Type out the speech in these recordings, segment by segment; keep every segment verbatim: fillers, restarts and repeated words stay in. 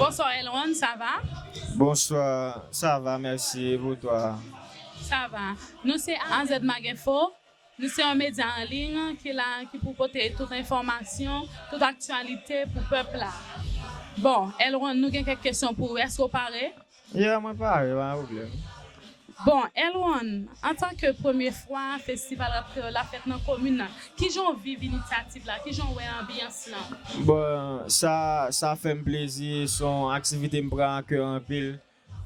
Bonsoir Elwan, ça va? Bonsoir, ça va, merci, et vous, toi? Ça va. Nou se A Z Mag Info. Nou se yon medya an liy ki la ki pou pote tout enfòmasyon, tout aktyalite pou pèp la. Bon, Elwan, nou gen kèk kesyon pou ou. Èske w pare? Yeah, mwen pare, pa pwoblèm. Bon, Elwan, antanke premye fwa festival rap kreyòl la fèt nan komin nan, kijan w viv inisyativ la? Kijan w wè anbyans lan? Bon, sa sa fè m plezi, se yon aktivite m pran a kè anpil.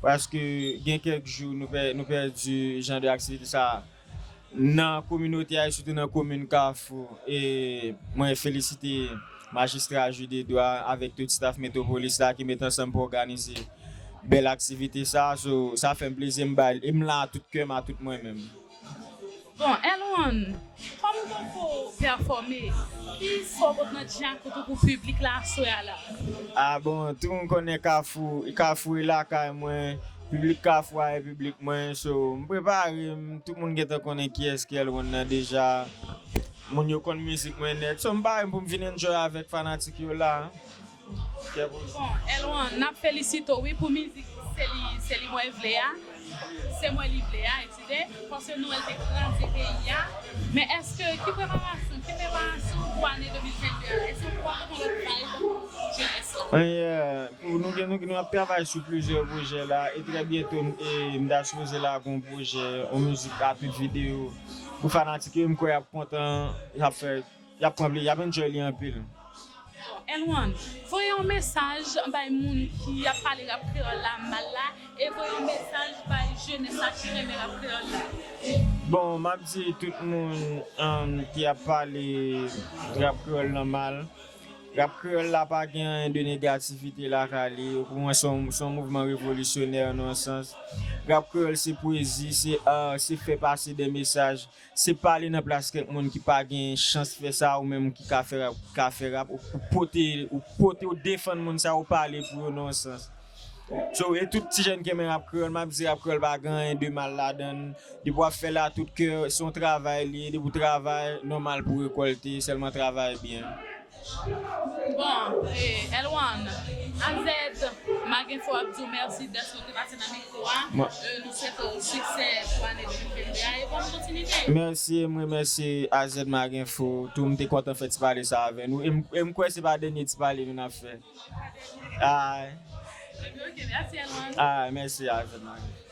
Paske gen kèk jou nou pè, nou pèdi jan de aktivite sa nan kominote a, e sitou nan komin Kafou. E mwen felisite majistra Jude Edouard avèk tout staff Metropolis la ki met ansanm pou òganize bèl aktivite sa. So, sa fè m plezi, m bay, e m la a tout kè m, a tout mwen menm. Bon, Elwan, kòm ou poko pèfòme, kisa w pot nan djakout ou pou piblik la aswè a la? Ah bon, tout moun konnen Kafou, Kafou e lakay mwen, piblik Kafou a e piblik mwen, so m prepare m, tout moun gentan konnen kiyès ki Elwan nan deja, moun yo konn mizik mwen nèt, so m pare m pou m vin enjoy avèk fanatik yo la. Bon, Elwan, n ap felisite w wi pou mizik Se li, se li mwen vle a, se mwen li vle a, etide, paske nou wè l te kraze peyi a. Men èske, ki preparasyon, ki preparasyon pou ane de mil vennde a? Èske w poko gen yon lòt vibe pou jenès lan? Yeah, pou nou gen, nou, nou ap travay sou plizyè pwojè la, e trè byento, e m ta sipoze lage yon pwojè, yon mizik a tout videyo pou fanatik yo, m kwè y ap kontan, y ap fè, y ap pran plezi, y ap enjoy li anpil. Elwan, voye yon mesaj bay moun ki ap pale rap kreyòl la mal la, e voye yon mesaj bay jenès la ki renmen rap kreyòl la. Bon, m ap di tout moun, um, ki ap pale rap kreyòl lan mal, rap kreyòl la pa gen anyen de negativite lakay li. Pou mwen, se yon, se yon mouvman revolisyonè nan yon sans. Rap kreyòl se pwezi, se art, se fè pase de mesaj, se pale nan plas kèk moun ki pa gen chans fè sa, ou menm ki ka fè rap, ki ka fè rap, ou, ou pote, ou pote, ou defann moun sa, ou pale pou yo nan yon sans. So, e tout ti jèn ki renmen rap kreyòl, m ap di rap kreyòl pa gen anyen de mal ladan l. Depi w ap fè l a tout kè, se yon travay li ye, depi w travay, nòmal pou w rekòlte, sèlman travay byen. Bon, e, Elwan, A Z Mag Info ap di w mèsi dèske w te pase nan mikwo a. E, nou swete w siksè pou ane de mil vennde a e bòn kontinite. Mèsi, m remèsye A Z Mag Info tou, m te kontan fè ti pale sa avè nou. E m, e m kwè se pa dènye ti pale nou n ap fè. Ay. Ebyen, oke, mèsi, Elwan. Ay, mèsi, A Z Mag Info.